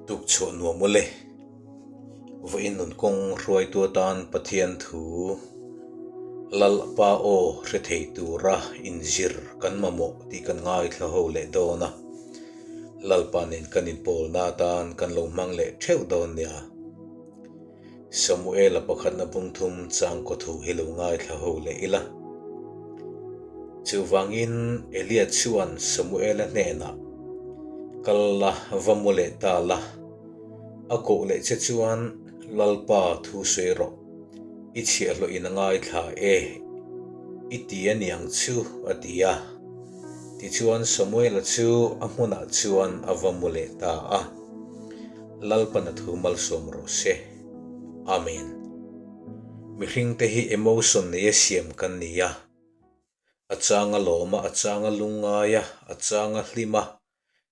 Tukchhuah nuam ule. Vawiin nun kawng hruaitu atan Pathian thu Lalpa aw hre thei tura inzir kan mamawh tih kan ngaithla ho leh dawn a. Lalpa nen kan inpawlna atan kan lo hmang leh theuh dawn nia. Samuela pakhatna bungthum changkaw thu hi lo ngaithla ho leh ila. Chuvangin Elia chuan Samuela hnenah, Kal la, va mu leh ta la. A koh leh che chuan Lalpa thu sawi rawh, i chhiahhlawh in a ngaithla e, i ti a niang chu, a ti a. Tichuan Samuela chu a hmunah chuan a va mu leh ta a. Lalpan a thu malsawm rawh se. Amen. Mihringte hi emotion neia siam kan ni a. A changa lawm a, a changa lungngai a, a changa hlim a,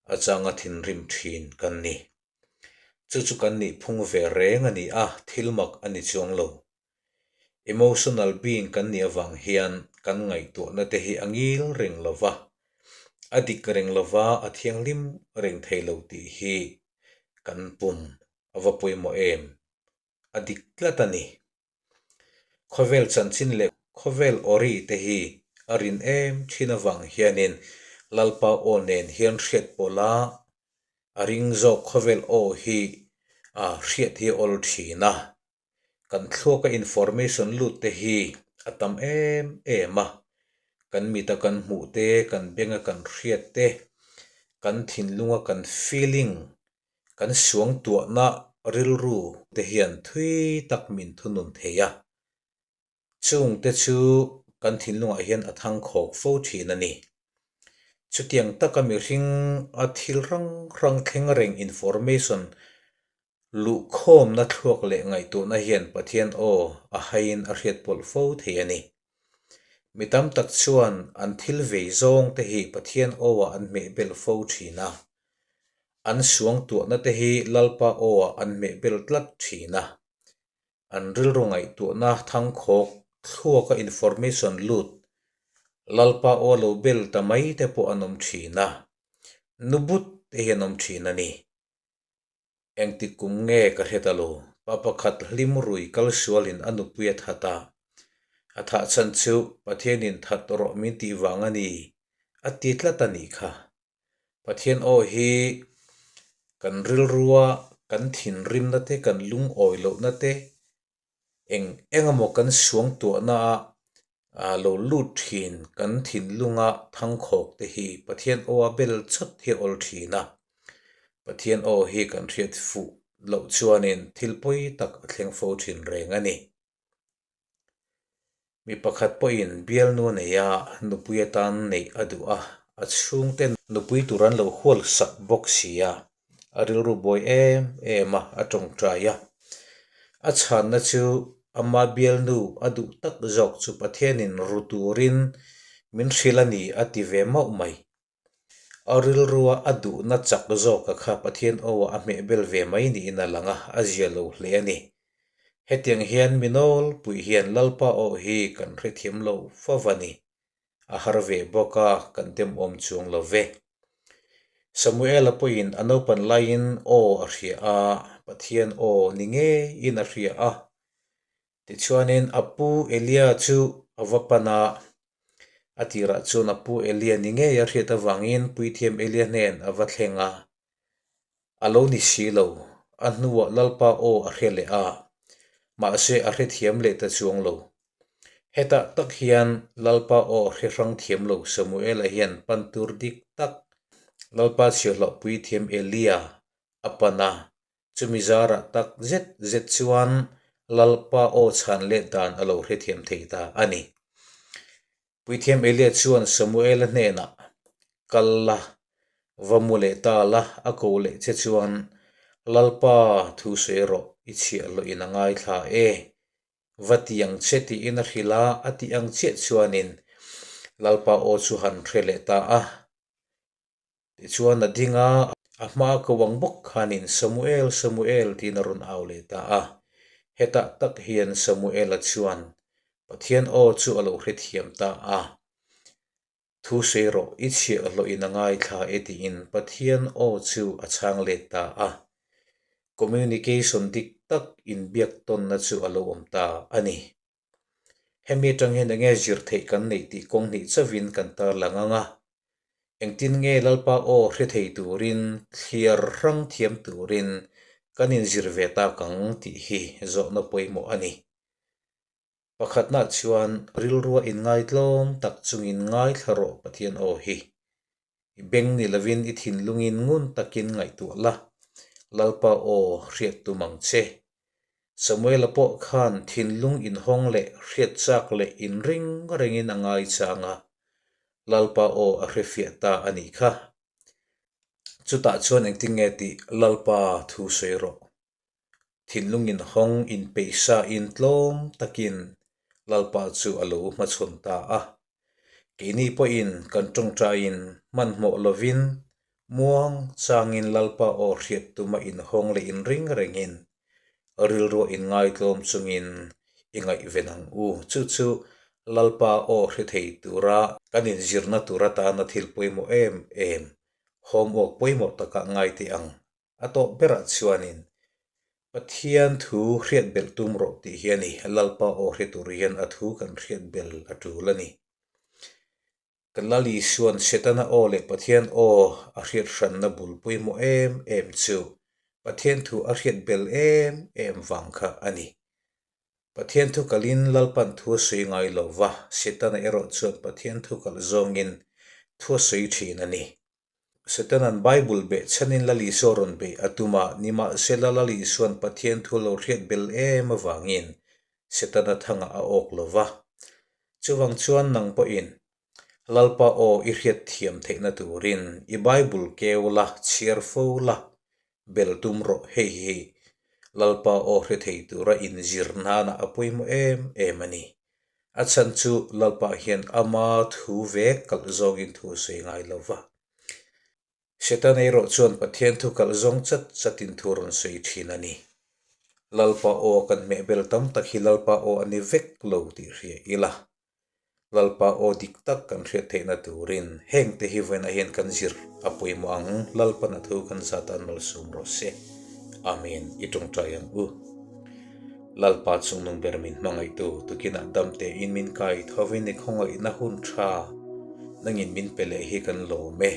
a changa thinrim thin kan ni. Chu chu kan nih phung ve reng a ni a, thil mak a ni chuang lo. Emotional being kan nih avang hian kan ngaihtuahna te hi a ngil reng lo va, a dik reng lo va, a thianghlim reng thei lo tih hi kan pum a va pawimawh em? A dik tlat a ni. Khawvel chanchin leh khawvel awri te hi a rin em thin avang hianin Lalpa aw nen hian hriat pawlh a, a ring zawk khawvel aw hi hriat hi a awl thin a. Kan thluaka information lut te hi a tam em em a, kan mita kan hmuh te, kan benga kan hriat te, kan thinlunga kan feeling, kan suangtuahna rilru te hian thui tak min thunun thei a. Chungte chu kan thinlungah hian a thangkhawk fo thin a ni. Chutiang taka mihring a thil hrang hrang thleng reng information luhkhawmna thluak leh ngaihtuahna hian Pathian aw a haiin a hriat pawlh fo thei a ni. Mi tam tak chuan an thil vei zawng te hi Pathian aw-ah an hmehbel fo thin a. An suangtuahna te hi Lalpa aw-ah an hmehbel tlat thin a. An rilru ngaihtuahna thangkhawk thluaka information lut Lalpa aw lo bel ta mai te pawh an awm thin a, nu but te hi an awm thin a ni. Engtik kum nge ka hre ta lo, pa pakhat hlim rui kal sualin a nupui a that a, a thah chhan chu Pathianin that rawh min tih vang a ni a ti tlat a nih kha. Pathian aw hi kan rilrua kan thinrimna te, kan lungawi lohna te, eng eng emaw kan suangtuahna a lo lut thin kan thinlunga thangkhawk te hi Pathian aw a bel chawt hi a awl thin a. Pathian aw hi kan hriat fuh loh chuanin thil pawi tak a thleng fo thin reng a ni. Mi pakhat pawhin bialnu a nei a, nupui atan neih a duh a, a chhungte nupui tur an lo hual sak bawk si a, a rilru buai em em a, a tawngtai a. A chhanna chu ama bialnu a duh tak zawk chu Pathianin ru turin min hrilh a ni a ti ve mauh mai. A rilrua a duhna chak zawka kha Pathian aw-ah a hmehbel ve mai niin a lang a, a zia lo hle a ni. Hetiang hian mi nawlpui hian Lalpa aw hi kan hrethiam lo fo a ni. A har ve bawk a, kan demawm chuang lo ve. Samuela pawhin a naupan laiin aw a hria a, Pathian aw ni ngeiin a hria a. Tichuanin a pu Elia chu a va pan a, a tirah chuan a pu Elia ni ngei a hriat avangin puithiam Elia hnen a va thleng a. A lo ni si lo, a hnuah Lalpa aw a hre leh a, mahse a hrethiam leh ta chuang lo. Hetah tak hian Lalpa aw hre hrang thiam lo Samuela hian pan tur dik tak Lalpa chhiahhlawh puithiam Elia a pan a, Chumi zarah tak zet zet chuan Lalpa aw chhan let dan a lo hrethiam thei ta a ni. Puithiam Elia chuan Samuela hnenah, Kal la, va mu leh ta la, a ko leh che chuan, Lalpa thu sawi rawh, i chhiahhlawh in a ngaithla e. Va ti ang che tiin a hrilh a, a tih ang chiah chuanin Lalpa aw chu han hre leh ta a. Tichuan a ding a, a hma ko ang bawk khanin Samuel, Samuel tiin a rawn au leh ta a. Hetah tak hian Samuela chuan Pathian aw chu a lo hrethiam ta a. Thu sawi rawh, i chhiahhlawhin a ngaithla e tiin Pathian aw chu a chhang let ta a. Communication dik tak inbiak tawnna chu a lo awm ta a ni. Hemi atang hian enge zir theih kan neih tih kawng hnih chauhin kan tarlang ang a. Engtin nge Lalpa aw hre thei turin, thliar hrang thiam turin kan inzir ve tak ang tih hi zawhna pawimawh a ni. Pakhatna chuan rilrua inngaitlawm tak chungin ngaithla rawh Pathian aw hi. I beng ni lovin i thinlungin ngun takin ngaihtuah la, Lalpa aw hriat tum ang che. Samuela pawh khan thinlung inhawng leh hriat chak leh inring rengin a ngaichang a, Lalpa aw a hrefiah ta a nih kha. Chutah chuan engtin nge tih Lalpa thu sawi rawh. Thinlung inhawng inpeihsa in tlawm takin Lalpa chu a lo hmachhawn ta a. Keini pawhin kan tawngtaiin hmanhmawh lovin muang changin Lalpa aw hriat tuma inhawng leh inring rengin rilruah inngaitlawm chungin i ngaihven ang u. Chu chu Lalpa aw hre thei tura kan inzirna tur atana thil pawimawh em em, homework pawimawh takah ngai teh ang. A tawp berah chuanin, Pathian thu hriat belh tum rawh tih hi a ni. Lalpa aw hre tur hian a thu kan hriat bel a tul a ni. Kan Lal Isua'n Setana aw leh Pathian aw a hriat hranna bul pawimawh em em chu Pathian thu a hriat bel em em vang kha a ni. Pathian thu kalin Lalpan thu a sawi ngai lo va, Setana erawh chuan Pathian thu kalh zawngin thu a sawi thin a ni. Setana'n Bible beh chhanin Lal Isua rawn beih a tum a, nimahsela Lal Isua'n Pathian thu lo hriat bel em avangin Setana thangah a awk lo va. Chuvang chuan nang pawhin Lalpa aw i hriat thiam theihna turin i Bible keu la, chhiar fo la, bel tum rawh. Hei hi Lalpa aw hre thei tura inzir nana a pawimawh em em a ni. A chhan chu Lalpa hian ama thu ve kalh zawngin thu a sawi ngai lo va. Setana erawh chuan Pathian thu kalh zawng chat chatin thu rawn sawi thin a ni. Lalpa aw kan hmehbel tam tak hi Lalpa aw a ni vek lo tih hria ila. Lalpa aw dik tak kan hriat theihna turin heng te hi vawiinah hian kan zir a pawimawh ang. Lalpan a thu kan zat a malsawm rawh se. Amen. I tawngtai ang u. Lalpa chungnung ber min hmangaihtu tukinah dam tein min kai thovin i khawngaihna hun tha nangin min pe leh hi kan lawm e.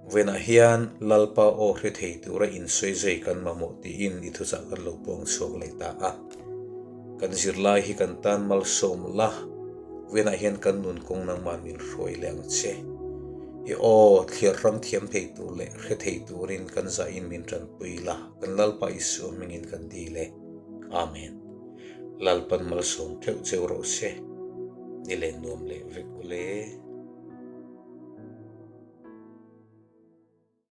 Vawiinah hian Lalpa aw hre thei tura insawi zai kan mamawh tiin i thuchah kan lo puang chhuak leh ta a. Kan zirlai hi kan tan malsawm la, vawiinah hian kan nun kawng nangmah min hruai leh ang che. I aw thliar ram thiam thei tur leh hre thei turin kan zahin min tanpui la. Kan Lalpa Isua hmingin kan dil e. Amen. Lalpan malsawm theuh cheu rawh se. Ni leh nuam leh vek u le.